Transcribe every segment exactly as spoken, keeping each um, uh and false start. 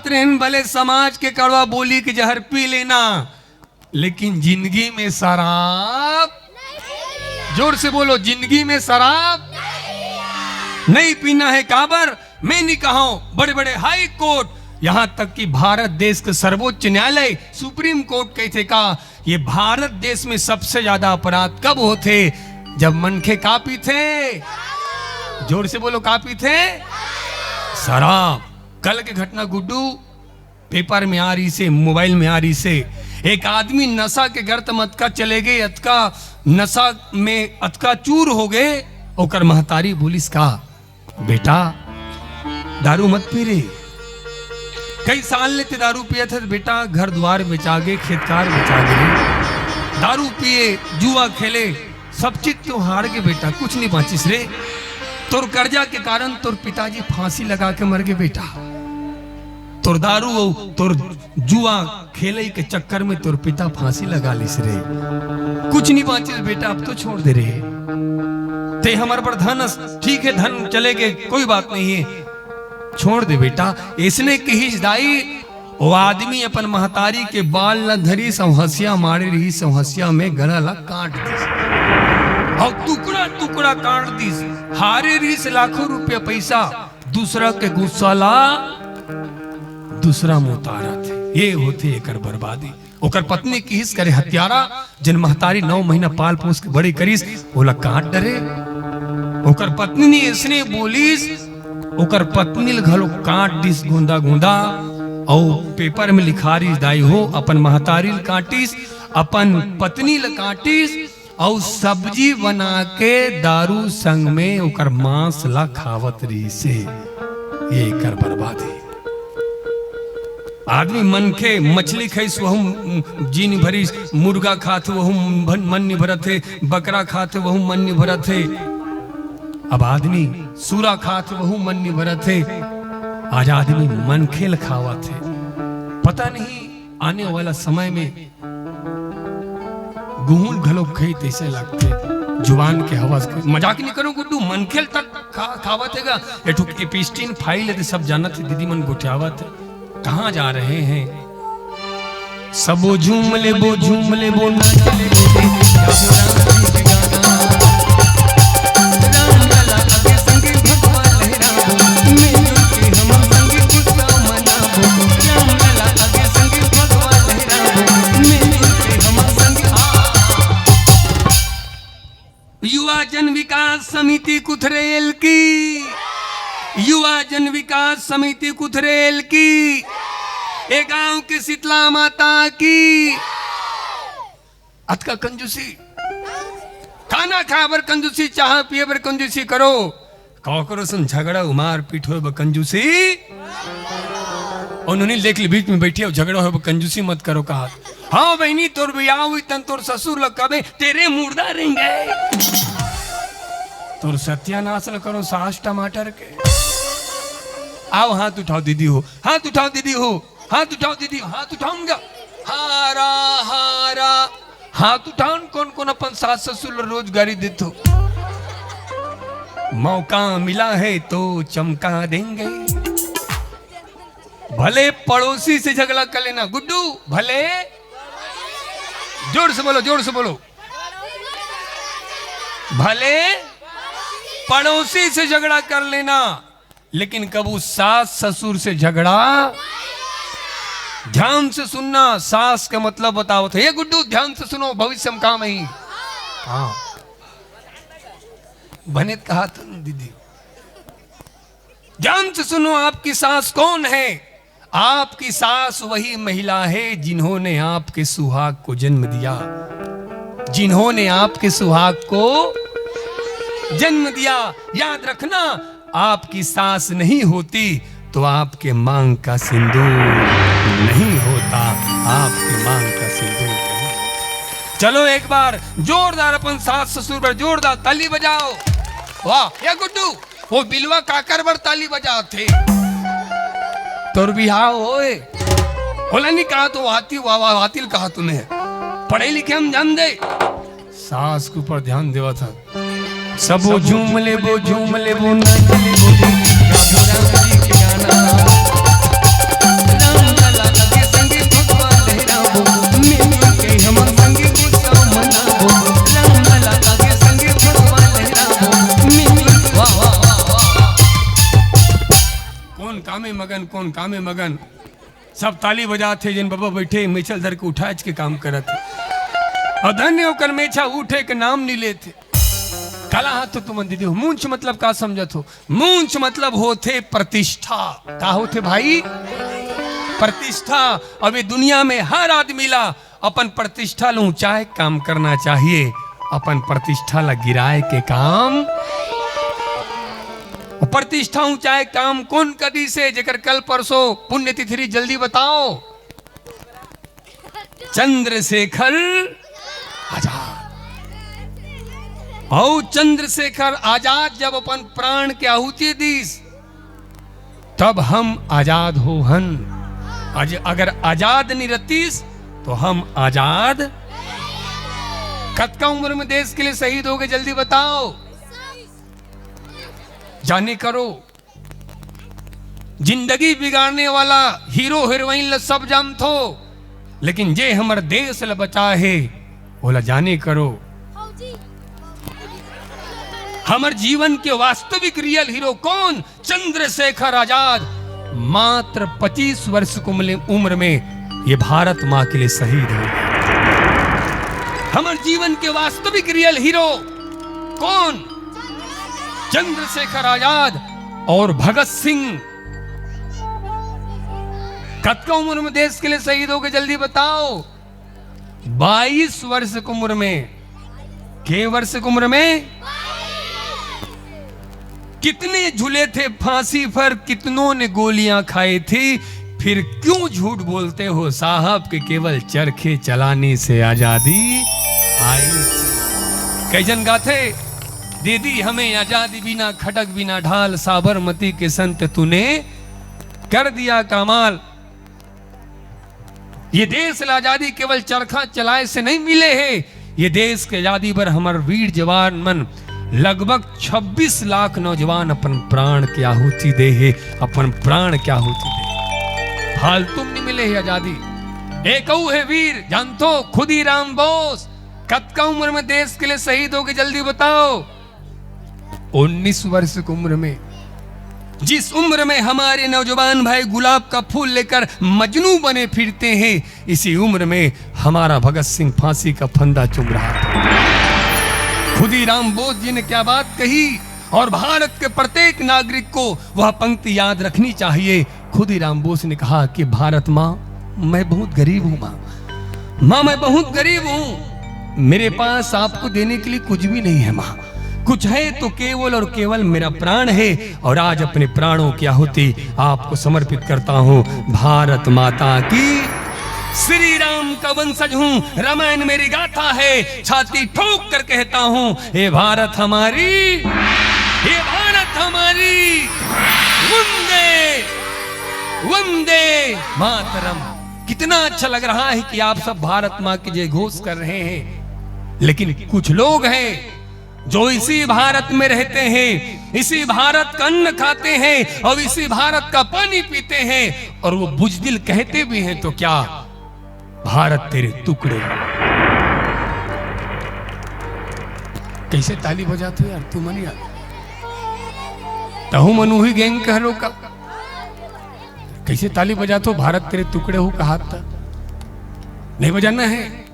रहन भले समाज के कड़वा बोली के जहर पी लेना, लेकिन जिंदगी में शराब, जोर से बोलो, जिंदगी में शराब नहीं पीना है। काबर? मैं नहीं कहा हूं, बड़े बड़े हाई कोर्ट, यहां तक कि भारत देश के सर्वोच्च न्यायालय सुप्रीम कोर्ट कहिथे का, ये भारत देश में सबसे ज्यादा अपराध कब होथे? जब मनखे का पीथे? जोर से बोलो, का पीथे? शराब। कल के घटना गुड्डू, पेपर में आ रहिसे, मोबाइल में आ रहिसे, एक आदमी नशा के गर्त म अतका चले गे, अतका नशा में अतका चूर हो गे, ओकर महतारी बोलिस का, "बेटा, दारू मत पी रे। कई साल ले ते दारू पियत हे, बेटा, घर दुवार बेचा गे, खेत खार बेचा गे रे। दारू पिए, जुआ खेले, सब चीज तो हार गे बेटा, कुछ नहीं बांचिस रे। तोर कर्जा के कारण तोर पिताजी फांसी लगा के मर गे बेटा। तोर दारू अउ तोर जुआ खेले के चक्कर में तोर पिता फांसी लगा लिस रे। कुछ नहीं बांचिस बेटा, अब तो छोड़ दे रे। ते हमर बर धन अस, ठीक है, धन चले गे, कोई बात नहीं है, छोड़ दे बेटा।" अइसने कहिस दाई, वो आदमी अपन महतारी के बाल ल धरिस अउ हंसिया मारे रहिस अउ हंसिया में गला ला काट दिस अउ टुकड़ा टुकड़ा काट दिस। हारे रहिस लाखों रुपया पैसा, दूसरा के गुस्सा ला दूसरा में उतारत हे। ये होथे एकर बर्बादी। ओकर पत्नी किहिस करे हत्यारा, जेन महतारी नौ महीना पाल पोस के बड़े करिस, ओला काट डरे। ओकर पत्नी ने अइसने बोलिस, ओकर पत्नी ल घलो काट दिस गोंदा गोंदा। अउ पेपर में लिखा रिस, दाई हो, अपन महतारी ल काटिस, अपन पत्नी ल काटिस, अउ सब्जी बना के दारू संग में ओकर मांस ला खावत रिहिसे। ये एकर बर्बादी। आदमी मनखे मछली खाइस, वहू जी नि भरिस, मुर्गा खात हे, वहू मन, मन नि भरत हे, बकरा खात हे, वहू मन नि भरत हे। अब आदमी सूरा खात हे, वहू मन नि भरत हे। आज आदमी मनखे ल खावत हे। पता नहीं आने वाला समय में गुहूं ल घलो खाही तइसे लगथे। जुबान के हवस के मजाक नइ करो गुड्डू, मनखे ल तक खा, खावत हे गा। ए ठो एपिस्टिन फाइल हे, सब जानत हे, दीदी मन गोठियावत हे। कहाँ जा रहे हैं? सबो झूम लेबो, झूम लेबो, नाच लेबो रे, गाबो राम जी के गाना। राम लला आगे संगे भगवान लहराबो, मिलजुल के हम संगे उत्सव मनाबो। राम लला आगे संगे भगवान लहराबो, मिलजुल के हम संगे आ। युवा जन विकास समिति कुथरेल की, युवा जन विकास समिति कुथरेल की, ए गांव के शीतला माता की। अतका कंजूसी, खाना खाए बर कंजूसी, चाहा पिए बर कंजूसी करो, काकरो संग झगड़ा अउ मारपीट होए बर कंजूसी। अउ नोनी ल देख ले, बीच में बइठे हे अउ झगड़ा होए बर कंजूसी मत करो कहा। हाँ बहिनी, तोर बिहाव होही तन तोर ससुर ल कबे तेरे मुर्दा रेंगे। तोर सत्यानाश ल करो सास टमाटर के। आओ हाथ उठाओ दीदी हो, हाथ उठाओ दीदी हो, हाथ उठाओ दीदी हो, हाथ उठाऊंगा। हारा, हारा। हाथ उठाओ न, कोन कोन अपन सास ससुर ल रोजगारी देथो। मौका मिला है तो चमका देंगे। भले पड़ोसी से झगड़ा कर लेना गुड्डू, भले, जोर से बोलो, जोर से बोलो, भले पड़ोसी से झगड़ा कर लेना, लेकिन कभू सास ससुर से झगड़ा। ध्यान से सुनना, सास का मतलब बतावत हे। ये गुड्डू, ध्यान से सुनो, भविष्य में काम आही। हाँ, बने कहा था दीदी। ध्यान से सुनो, आपकी सास कौन है? आपकी सास वही महिला है जिन्होंने आपके सुहाग को जन्म दिया, जिन्होंने आपके सुहाग को जन्म दिया। याद रखना, आपकी सास नहीं होती तो आपके मांग का सिंदूर नहीं होता, आपके मांग का सिंदूर नहीं होता। चलो एक बार जोरदार अपन सास ससुर बर जोरदार ताली बजाओ। वाह, ये गुड्डू, वो बिलवा काकर बर ताली बजात हे? तोर बिहाव होए। ओला नहीं कहा तो वाती, वा-, वा-, वातिल कहा तूने। पढ़े लिखे हम जान दे। सास के ऊपर ध्यान देवा था। सबो झूम लेबो, झूम लेबो, नाच लेबो रे, गाबो राम जी के गाना। काम में मगन, सब ताली बजात हे, जेन बबा बैठे मेछा ल धर के उठाएच के काम करत हे। अउ धन्य ओकर मेछा उठे के नाम नहीं लेत हे। काला हाथ तो तुमन दीदी हो, मूंछ मतलब का समझत हो? मूंछ मतलब होथे प्रतिष्ठा। का होथे भाई? प्रतिष्ठा। अब ये दुनिया में हर आदमी ला अपन प्रतिष्ठा ल ऊंचाए काम करना चाहिए, अपन प्रतिष्ठा ला गिराए के काम। प्रतिष्ठा ऊंचाए काम कोन करिस हे, जेकर कल परसों पुण्यतिथि रहिस, जल्दी बताओ। चंद्रशेखर आजाद। अउ चंद्रशेखर आजाद जब अपन प्राण के आहुति दिस, तब हम आजाद हो हन। आज अगर आजाद नहीं रहतिस, तो हम आजाद। कतका उम्र में देश के लिए शहीद हो गए, जल्दी बताओ। जाने करो, जिंदगी बिगाड़ने वाला हीरो हीरोइन ला सब जानथो, लेकिन जे हमर देश ला बचाए हे, ओला जाने करो। हमर जीवन के वास्तविक रियल हीरो कौन? चंद्रशेखर आजाद। मात्र पच्चीस वर्ष की उम्र, उम्र में ये भारत माँ के लिए शहीद हो गए। हमर जीवन के वास्तविक रियल हीरो कौन? चंद्रशेखर आजाद और भगत सिंह। कतका उम्र में देश के लिए शहीद हो गए, जल्दी बताओ। बाईस वर्ष की उम्र में। के वर्ष की उम्र में? कितने झूले थे फांसी पर, कितनों ने गोलियां खाई थी, फिर क्यों झूठ बोलते हो साहब कि केवल चरखे चलाने से आजादी आई थी। कई जन गाथे, दे दी हमें आजादी बिना खड़क बिना ढाल, साबरमती के संत तूने कर दिया कमाल। ये देश ला आजादी केवल चरखा चलाए से नहीं मिले हे। ये देश के आजादी बर हमर वीर जवान मन लगभग छब्बीस लाख नौजवान अपन प्राण के आहुति दे हे, अपन प्राण के आहुति दे हे। फालतू में नहीं मिले हे आजादी। एक अऊ हे वीर, जानथो, खुदीराम बोस। कतका उम्र में देश के लिए शहीद हो गए, जल्दी बताओ। उन्नीस वर्ष की उम्र में, जिस उम्र में हमारे नौजवान भाई गुलाब का फूल लेकर मजनू बने फिरते हैं, इसी उम्र में हमारा भगत सिंह फांसी का फंदा चूम रहा था। खुदीराम बोस जी ने क्या बात कही, और भारत के प्रत्येक नागरिक को वह पंक्ति याद रखनी चाहिए। खुदीराम बोस ने कहा कि भारत माँ, मैं बहुत गरीब हूँ माँ, माँ, मैं बहुत गरीब हूँ, मेरे पास आपको देने के लिए कुछ भी नहीं है माँ, कुछ है तो केवल और केवल मेरा प्राण है, और आज अपने प्राणों की आहुति आपको समर्पित करता हूँ। भारत माता की। श्री राम का वंशज हूँ, रामायण मेरी गाथा है, छाती ठोक कर कहता हूँ, हे भारत हमारी, हे भारत हमारी, वंदे, वंदे मातरम। कितना अच्छा लग रहा है कि आप सब भारत माँ की जय घोष कर रहे हैं, लेकिन कुछ लोग हैं जो इसी भारत में रहते हैं, इसी भारत का अन्न खाते हैं और इसी भारत का पानी पीते हैं, और वो बुजदिल कहते भी हैं तो क्या, भारत तेरे टुकड़े। कैसे ताली बजाते हो यार तुमन यार? तहु मनु ही गैंग कह रो का? कैसे ताली बजाते हो? भारत तेरे टुकड़े हो कहा था, नहीं बजाना है।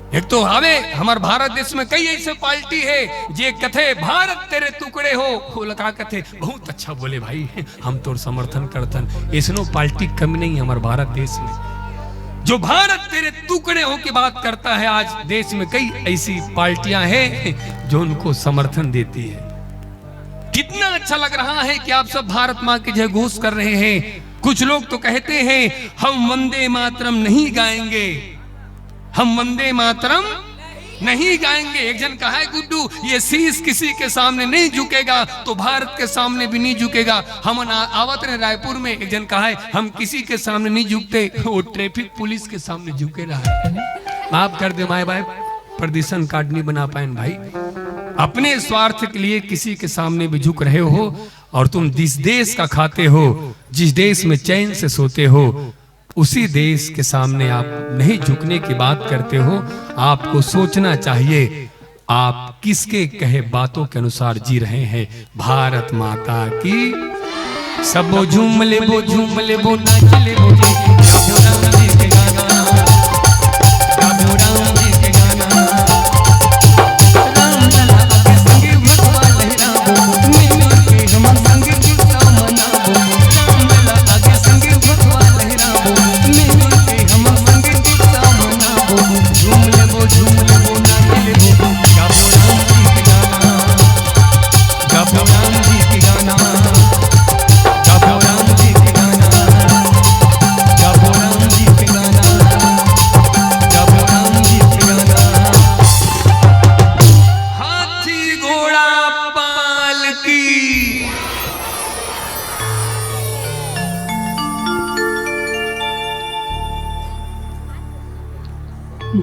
एक तो हवे हमर भारत देश में कई ऐसे पार्टी है जे कथे भारत तेरे टुकड़े हो, वो लगा कथे बहुत अच्छा बोले भाई, हम तोर समर्थन करथन। ऐसनो पार्टी कम नहीं हमर भारत देश में। जो भारत तेरे टुकड़े हो की बात करता है, आज देश में कई ऐसी पार्टियां हैं जो उनको समर्थन देती है। कितना अच्छा लग रहा है कि आप सब भारत माँ की जय घोष कर रहे हैं। कुछ लोग तो कहते हैं हम वंदे मातरम नहीं गाएंगे, हम वंदे मातरम नहीं गाएंगे। एक जन कहा है गुड्डू, ये शीश किसी के सामने नहीं झुकेगा तो भारत के सामने भी नहीं झुकेगा। हमन आ-, आवत रहे रायपुर में, एक जन कहा है हम किसी के सामने नहीं झुकते, वो ट्रैफिक पुलिस के सामने झुके रहा है। माफ कर दे माए बाप, प्रदूषण कार्ड नहीं बना पाए भाई। अपने स्वार्थ के लिए किसी के सामने भी झुक रहे हो, और तुम जिस देश का खाते हो, जिस देश में चैन से सोते हो, उसी देश के सामने आप नहीं झुकने की बात करते हो। आपको सोचना चाहिए, आप किसके कहे बातों के अनुसार जी रहे हैं। भारत माता की। सबो झूम लेबो, झूम लेबो, नाच लेबो रे। गाबो राम जी के गाना, गाबो राम जी के गाना। राम लला आगे संगे भगवा लहराबो, मिलजुल के हम संगे उत्सव मनाबो। राम लला आगे संगे भगवा लहराबो, मिलजुल के हम संगे उत्सव मनाबो। झूम लेबो, झूम लेबो, नाच लेबो, गाबो राम जी के गाना। गाबो राम जी के गाना, गाबो राम जी के गाना, गाबो राम जी के गाना, गाबो राम जी के गाना। हाथी घोड़ा पालकी।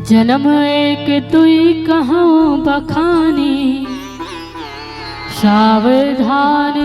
जनम एक तुई कहूँ बखानी, सावधान